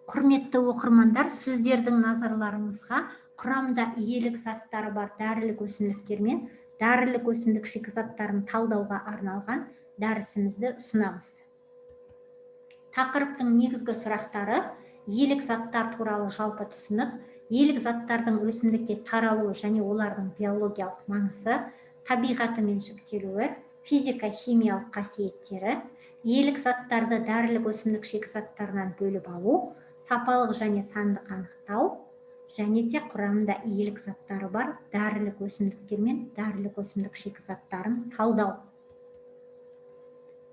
Құрметті оқырмандар, сіздердің назарларыңызға құрамында иелік заттары бар дәрілік өсімдіктер мен дәрілік өсімдік шикізаттарын талдауға арналған дәрісімізді ұсынамыз. Тақырыптың негізгі сұрақтары: иелік заттар туралы жалпы түсінік, иелік заттардың өсімдікке таралуы және олардың биологиялық маңызы, табиғаты мен жіктелуі, физика-химиялық қасиеттері, иелік заттарды дәрілік өсімдік шикізаттарынан бөліп алу, сапалық және сандық анықтау және де құрамында иелік заттары бар дәрілік өсімдіктер мен дәрілік өсімдік шикізаттарын талдау.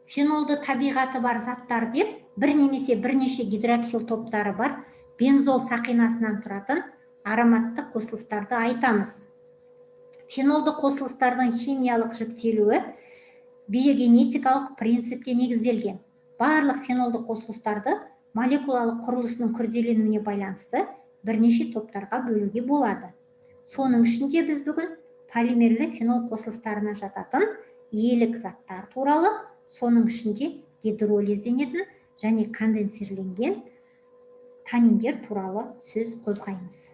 Фенолды табиғаты бар заттар деп бір немесе бірнеше гидроксил топтары бар бензол сақинасынан тұратын ароматты қосылыстарды айтамыз. Фенолды қосылыстардың химиялық жіктелуі биогенетикалық принципке негізделген. Барлық фенолды қосылыстарды молекулалық құрылысының күрделенуіне байланысты бірнеше топтарға бөлуге болады. Соның ішінде біз бүгін полимерлі фенол қосылыстарына жататын иелік заттар туралы, соның ішінде гидролизденетін және конденсирленген таниндер туралы сөз қозғаймыз.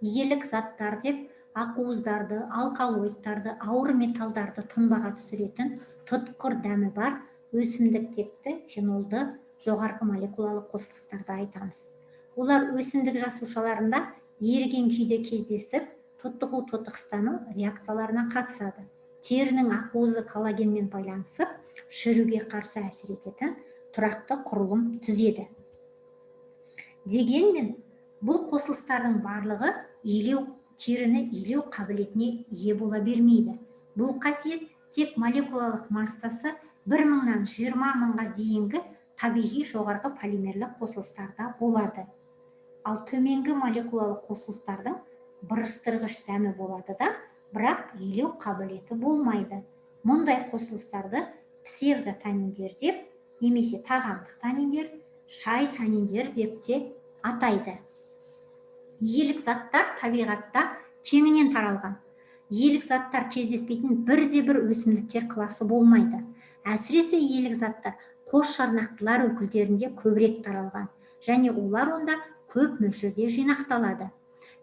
Иелік заттар деп ақуыздарды, алкалоидтарды, ауыр металдарды тұнбаға түсіретін тұтқыр дәмі бар өсімдік текті фенолды жоғарғы молекулалы қосылыстарды айтамыз. Олар өсімдік жасушаларында еріген күйде кездесіп, тотығу, тотықстану реакцияларына қатысады. Терінің ақуызы коллагенмен байланысып, шіруге қарсы әсер ететін тұрақты құрылым түзеді. Дегенмен бұл қосылыстардың барлығы теріні илеу қабілетіне ие бола бермейді. Бұл қасиет тек молекулалық массасы 1000-нан 20 000-ға дейінгі табиғи жоғарғы полимерлі қосылыстарда болады. Ал төменгі молекулалы қосылыстардың бырыстырғыш дәмі болады да, бірақ илеу қабілеті болмайды. Мұндай қосылыстарды псевдотаниндер деп немесе тағамдық таниндер, шай таниндер деп те атайды. Иелік заттар табиғатта кеңінен таралған. Иелік заттар кездеспейтін бірде-бір өсімдіктер класы болмайды. Әсіресе иелік заттар қос жарнақтылар өкілдерінде көбірек таралған және олар онда көп мөлшерде жинақталады.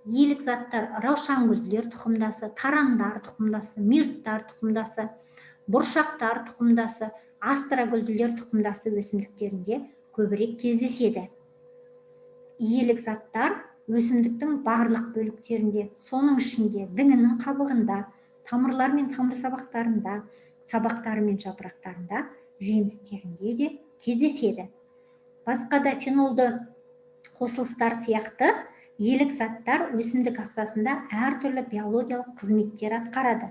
Иелік заттар раушангүлділер тұқымдасы, тарандар тұқымдасы, мирттар тұқымдасы, бұршақтар тұқымдасы, астрагүлділер тұқымдасы өсімдіктерінде көбірек кездеседі. Иелік заттар өсімдіктің барлық бөліктерінде, соның ішінде діңінің қабығында, тамырлар мен тамыр сабақтарында, сабақтары мен жапырақтарында, жемістерінде де кездеседі. Басқа да фенолды қосылыстар сияқты иелік заттар өсімдік ағзасында әртүрлі биологиялық қызметтер атқарады.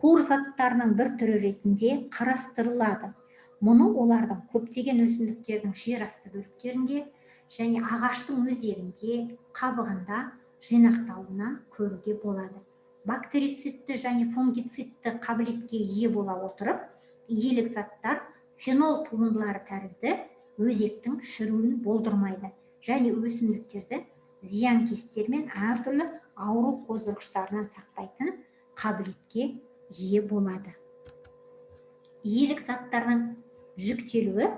Қуыр заттарының бір түрі ретінде қарастырылады. Мұны олардың көптеген өсімдіктердің жер асты бөліктерінде және ағаштың өзегінде, қабығында жинақталуынан көруге болады. Бактерицидті және фунгицидті қабілетке ие бола отырып, иелік заттар фенол туындылары тәрізді өзектің шіруін болдырмайды және өсімдіктерді зиянкестер мен әртүрлі ауру қоздырғыштарынан сақтайтын қабілетке ие болады. Иелік заттардың жіктелуі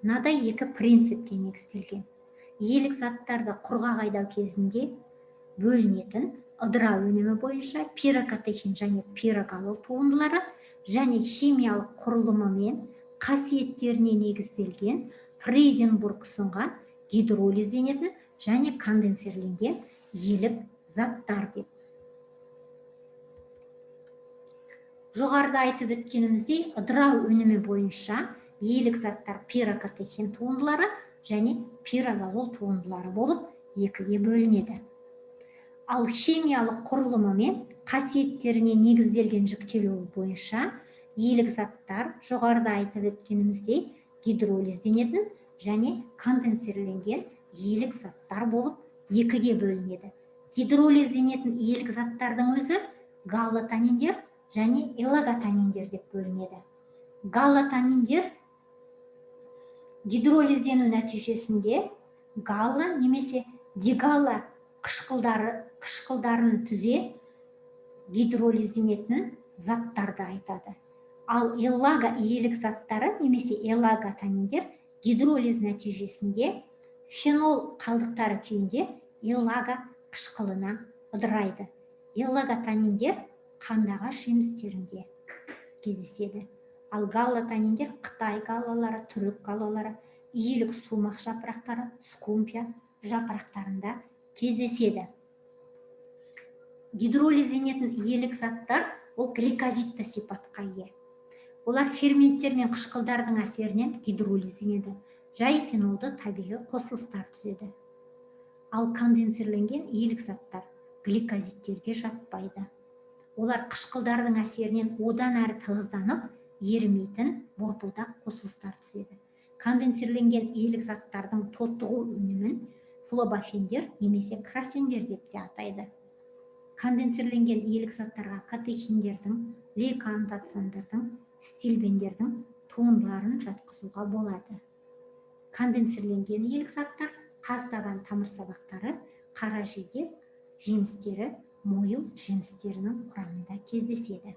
мынадай екі принципке негізделген: иелік заттарды құрғақ айдау кезінде бөлінетін ыдырау өнімі бойынша пирокатехин және пирогаллол туындылары және химиялық құрылымы мен қасиеттеріне негізделген Фрейденбург ұсынған гидролизденетін және конденсирленген иелік заттар деп. Жоғарыда айтып өткеніміздей, ыдырау өнімі бойынша иелік заттар пирокатехин туындылары және пирогаллол туындылары болып екіге бөлінеді. Ал химиялық құрылымы мен қасиеттеріне негізделген жіктелуі бойынша иелік заттар жоғарыда айтып өткеніміздей гидролизденетін және конденсирленген иелік заттар болып екіге бөлінеді. Гидролизденетін иелік заттардың өзі галлотаниндер және эллаготаниндер деп бөлінеді. Галлотаниндер гидролиздену нәтижесінде галла немесе дигалла қышқылдарын түзе гидролизденетін заттарды айтады. Ал эллага иелік заттары немесе эллаготаниндер Гидролиз нәтижесінде фенол қалдықтары күйінде эллага қышқылына ыдырайды. Эллаготаниндер қандыағаш жемістерінде кездеседі. Ал галлотаниндер қытай галлалары, түрік галлалары, иелік сумақ жапырақтары, скумпия жапырақтарында кездеседі. Гидролизденетін иелік заттар ол гликозидті сипатқа ие. Олар ферменттер мен қышқылдардың әсерінен гидролизденеді. Жай фенолды табиғи қосылыстар түзеді. Ал конденсирленген иелік заттар гликозидтерге жатпайды. Олар қышқылдардың әсерінен одан әрі тығызданып, ерімейтін борпылдақ қосылыстар түзеді. Конденсирленген иелік заттардың тотығу өнімін флобафендер немесе красендер деп те атайды. Конденсирленген иелік заттарға катехиндердің, лейкоантоциандардың, стилбендердің туындыларын жатқызуға болады. Конденсирленген иелік заттар қазтабан тамыр сабақтары, қара жидек жемістері, мойыл жемістерінің құрамында кездеседі.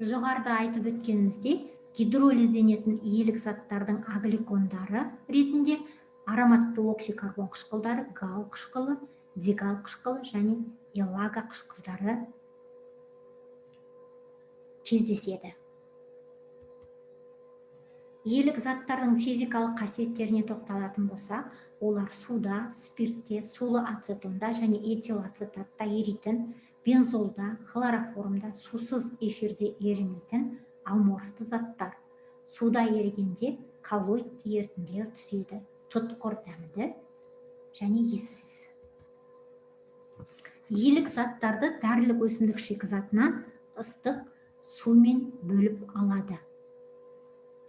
Жоғарыда айтып өткеніміздей, гидролизденетін иелік заттардың агликондары ретінде ароматты оксикарбон қышқылдары, гал қышқылы, дигал қышқылы және эллага қышқылдары кездеседі. Иелік заттардың физикалық қасиеттеріне тоқталатын болсақ, олар суда, спиртте, сулы ацетонда және этилацетатта еритін, бензолда, хлороформда, сусыз эфирде ерімейтін аморфты заттар. Суда ерігенде коллоидты ерітінділер түседі, тұтқыр дәмді және иіссіз. Иелік заттарды дәрілік өсімдік шикізатынан ыстық сумен бөліп алады.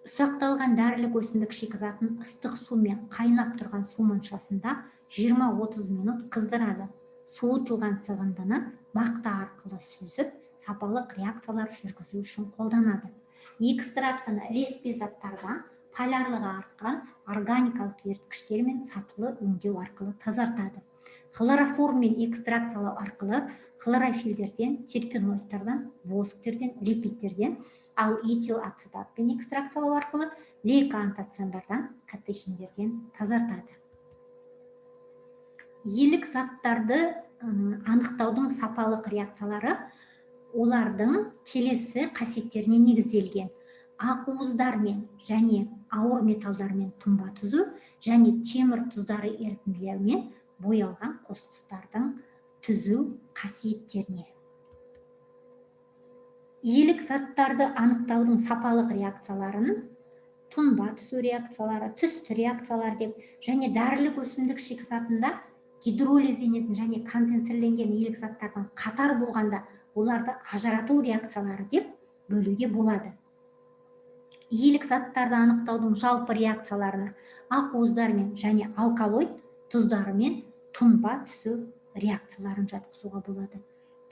Ұсақталған дәрілік өсімдік шикізатын ыстық сумен қайнап тұрған су моншасында 20-30 минут қыздырады. Суытылған сығындыны мақта арқылы сүзіп, сапалық реакциялар жүргізу үшін қолданады. Экстрактыны ілеспе заттардан полярлығы артқан органикалық еріткіштер мен сатылы өңдеу арқылы тазартады. Хлороформмен экстракциялау арқылы хлорофилдерден, терпеноидтардан, восктерден, липидтерден, ал этилацетатпен экстракциялау арқылы лейкоантоциандардан, катехиндерден тазартады. Иелік заттарды анықтаудың сапалық реакциялары олардың келесі қасиеттеріне негізделген. Ақуыздармен және ауыр металдармен тұнба түзу және темір тұздары ерітінділерімен боялған қосылыстардың түзу қасиеттеріне. Иелік заттарды анықтаудың сапалық реакцияларын тұнба түсу реакциялары, түсті реакциялар деп және дәрілік өсімдік шикізатында гидролизденетін және конденсирленген иелік заттардың қатар болғанда оларды ажырату реакциялары деп бөлуге болады. Иелік заттарды анықтаудың жалпы реакцияларына ақуыздармен және алкалоид тұздарымен тұнба түсу реакцияларын жатқызуға болады.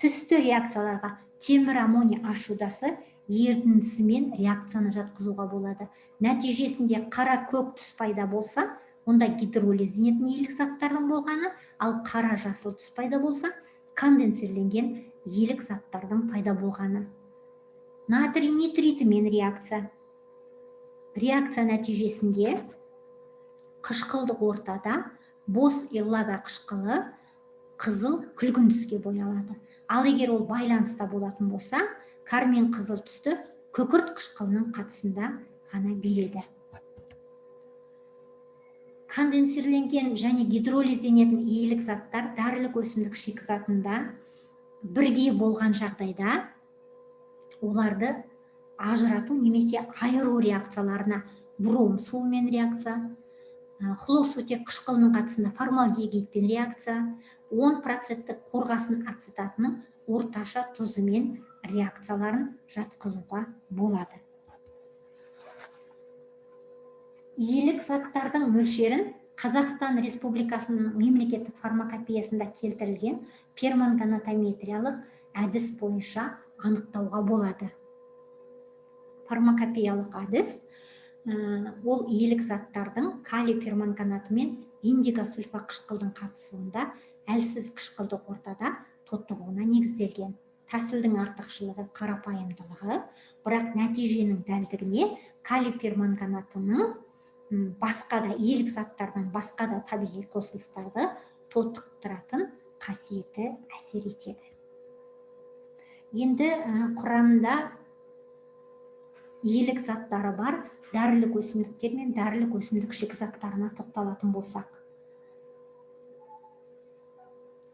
Түсті реакцияларға темір аммоний ашудасы ерітіндісімен реакцияны жатқызуға болады. Нәтижесінде қара көк түс пайда болса, онда гидролизденетін иелік заттардың болғаны, ал қара жасыл түс пайда болса, конденсирленген иелік заттардың пайда болғаны. Натрий нитритімен реакция. Реакция нәтижесінде қышқылдық ортада бос эллага қышқылы қызыл күлгін түске боялады. Ал егер ол байланыста болатын болса, кармин қызыл түсті күкірт қышқылының қатысында ғана береді. Конденсирленген және гидролизденетін иелік заттар дәрілік өсімдік шикізатында бірге болған жағдайда оларды ажырату немесе айыру реакцияларына бром суымен реакция, хлорсутек қышқылының қатысында формальдегидпен реакция, 10% қорғасын ацетатының орташа тұзымен реакцияларын жатқызуға болады. Иелік заттардың мөлшерін Қазақстан Республикасының мемлекеттік фармакопеясында келтірілген перманганатометриялық әдіс бойынша анықтауға болады. Фармакопеялық әдіс ол иелік заттардың калий перманганаты мен индигосульфа қышқылдың қатысуында әлсіз қышқылдық ортада тотығуына негізделген. Тәсілдің артықшылығы қарапайымдылығы, бірақ нәтиженің дәлдігіне Калий перманганатының басқа да елік заттардан басқа да табиғи қосылыстарды тотықтыратын қасиеті әсер етеді. Енді құрамында елік заттары бар дәрілік өсімдіктер мен дәрілік өсімдік шикізаттарына тоқталатын болсақ.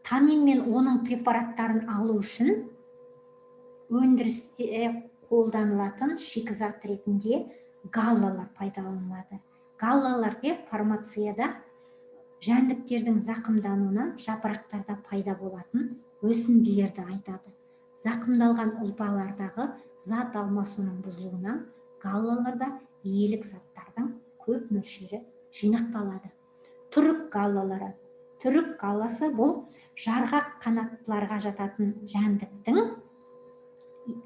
Танин мен оның препараттарын алу үшін өндірісте қолданылатын шикізат ретінде галлалар пайдаланылады. Галлалар деп фармацияда жәндіктердің зақымдануынан жапырақтарда пайда болатын өсінділерді айтады. Зақымдалған ұлпалардағы зат алмасуының бұзылуынан галлаларда елік заттардың көп мөлшері жинақталады. Түрік галлалары. Түрік галласы бұл жарғақ қанаттыларға жататын жәндіктің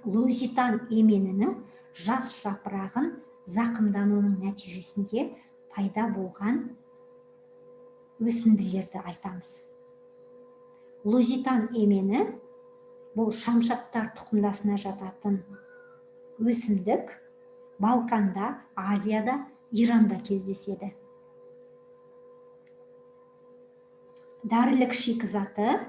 лузитан еменінің жас жапырағын зақымдануының нәтижесінде пайда болған өсінділерді айтамыз. Лузитан емені бұл шамшаттар тұқымдасына жататын өсімдік, Балканда, Азияда, Иранда кездеседі. Дәрілік шикізаты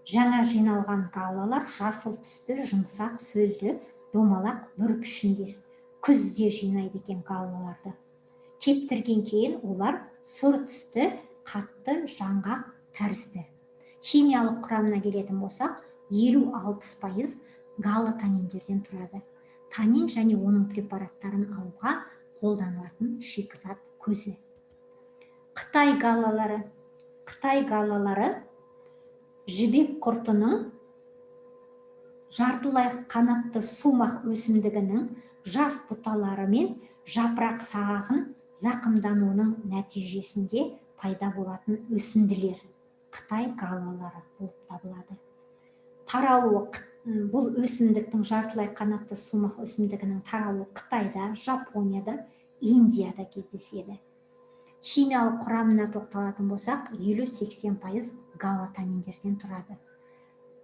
жаңа жиналған галлалар жасыл түсті, жұмсақ, сөлді, домалақ, бүр пішіндес. Күзде жинайды екен галлаларды. Кептірген кейін олар сұр түсті, қатты, жаңғақ тәрізді. Химиялық құрамына келетін болсақ, 50-60% галлотаниндерден тұрады. Танин және оның препараттарын алуға қолданылатын шикізат көзі. Қытай галлалары. Қытай галлалары жібек құртының жартылай қанатты сумақ өсімдігінің жас бұталары мен жапырақ сағағын зақымдануының нәтижесінде пайда болатын өсінділер қытай галлалары болып табылады. Таралуы бұл өсімдіктің жартылай қанатты сумақ өсімдігінің таралуы Қытайда, Жапонияда, Индияда кездеседі. Химиялық құрамына тоқталатын болсақ, 50-80% галлотаниндерден тұрады.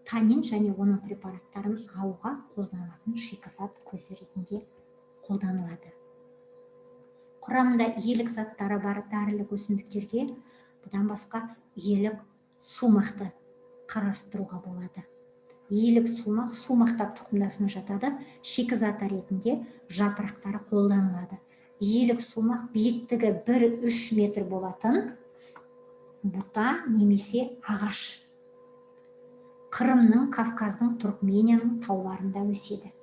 Танин және оның препараттарын алуға қолданылатын шикізат көзі ретінде қолданылады. Құрамында елік заттары бар дәрілік өсімдіктерге бұдан басқа елік сумақты қарастыруға болады. Елік сумақ сумақтар тұқымдасына жатады, шикізаты ретінде жапырақтары қолданылады. Елік сумақ биіктігі 1-3 метр болатын бұта немесе ағаш. Қырымның, Кавказдың, Түркменияның тауларында өседі.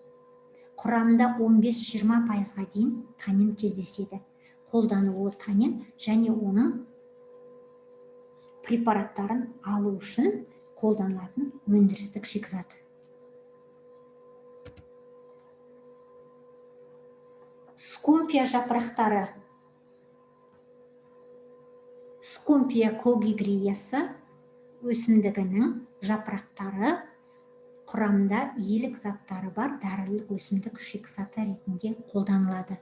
Құрамында 15-20%-ға дейін танин кездеседі. Қолданылуы танин және оның препараттарын алу үшін қолданылатын өндірістік шикізат. Скумпия жапырақтары. Скумпия когигриясы өсімдігінің жапырақтары құрамында елік заттары бар дәрілік өсімдік шикізаты ретінде қолданылады.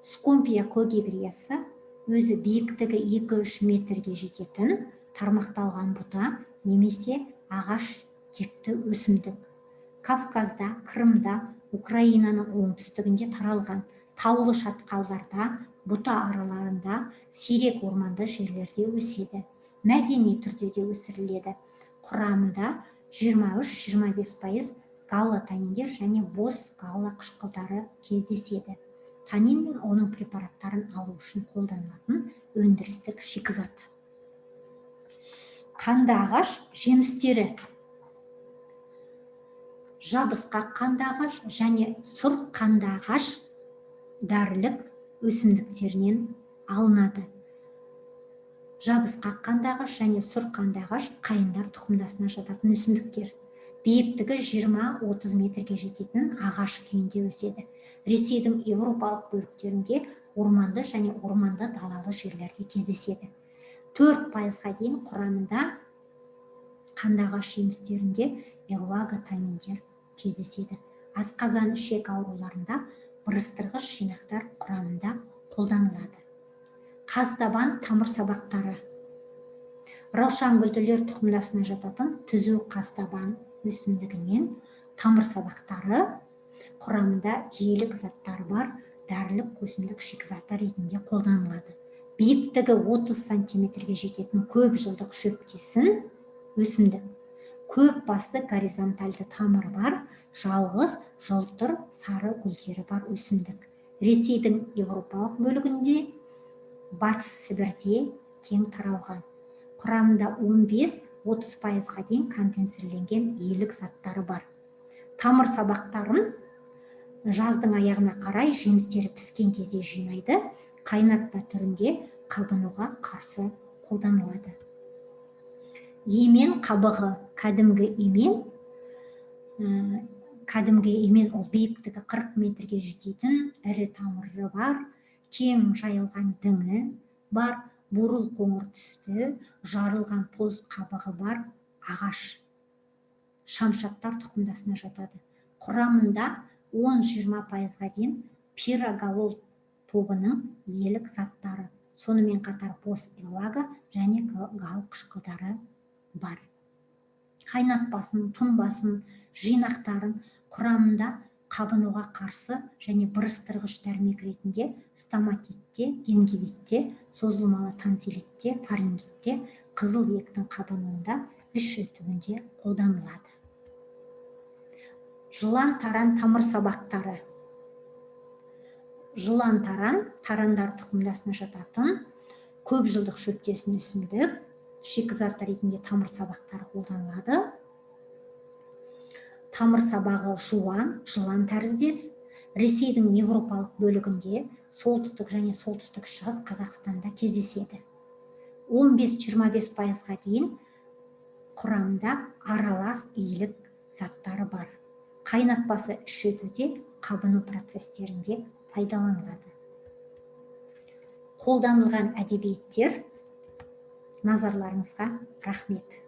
Скумпия когигриясы өзі биіктігі 2-3 метрге жететін тармақталған бұта немесе ағаш текті өсімдік. Кавказда, Крымда, Украинаның оңтүстігінде таралған. Таулы шатқалдарда, бұта араларында, сирек орманды жерлерде өседі. Мәдени түрде де өсіріледі. Құрамында 23-25% галлотаниндер және бос галла қышқылдары кездеседі. Танин мен оның препараттарын алу үшін қолданылатын өндірістік шикізат. Қанды ағаш жемістері. Жабысқақ қанды ағаш және сұр қанды ағаш дәрілік өсімдіктерінен алынады. Жабысқақ қанды ағаш және сұр қанды ағаш қайыңдар тұқымдасына жататын өсімдіктер. Биіктігі 20-30 метрге жететін ағаш күйінде өседі. Ресейдің еуропалық бөліктерінде орманды және орманды далалы жерлерде кездеседі. 4%-ға дейін құрамында қанды ағаш жемістерінде эллаготаниндер кездеседі. Асқазан ішек ауруларында бырыстырғыш жинақтар құрамында қолданылады. Қазтабан тамыр сабақтары. Раушангүлділер тұқымдасына жататын түзу қазтабан өсімдігінен тамыр сабақтары құрамында елік заттары бар дәрілік өсімдік шикізаты ретінде қолданылады. Биіктігі 30 сантиметрге жететін көп жылдық шөптесін өсімдік. Көп басты горизонтальды тамыры бар, жалғыз жылтыр сары гүлдері бар өсімдік. Ресейдің еуропалық бөлігінде, Батыс Сібірде кең таралған. Құрамында 15-30 пайызға дейін конденсирленген елік заттары бар. Тамыр сабақтарын жаздың аяғына қарай, жемістері піскен кезде жинайды, қайнатпа түрінде қабынуға қарсы қолданылады. Емен қабығы, кәдімгі емен. Кәдімгі емен ол биіктігі 40 метрге жететін ірі тамыры бар, кең жайылған діңі бар, бурыл қоңыр түсті, жарылған тоз қабығы бар ағаш. Шамшаттар тұқымдасына жатады. Құрамында 10-20 пайызға дейін пирогаллол тобының елік заттары, сонымен қатар бос эллага және гал қышқылдары бар. Қайнатпасын, тұнбасын, жинақтарын құрамында қабынуға қарсы және бырыстырғыш дәрмек ретінде стоматитте, гингивитте, созылмалы тонзиллитте, фарингитте, қызыл иектің қабынуында, іш өтуінде қолданылады. Жылан таран тамыр сабақтары. Жылан таран тарандар тұқымдасына жататын көп жылдық шөптесін өсімдік. Шикізат ретінде тамыр сабақтары қолданылады. Тамыр сабағы жуан, жылан тәріздес. Ресейдің еуропалық бөлігінде, солтүстік және солтүстік шығыс Қазақстанда кездеседі. 15-25 пайызға дейін құрамында аралас иілік заттары бар. Қайнатпасы іш өтуде, қабыну процестерінде пайдаланылады. Қолданылған әдебиеттер. Назарларыңызға рахмет.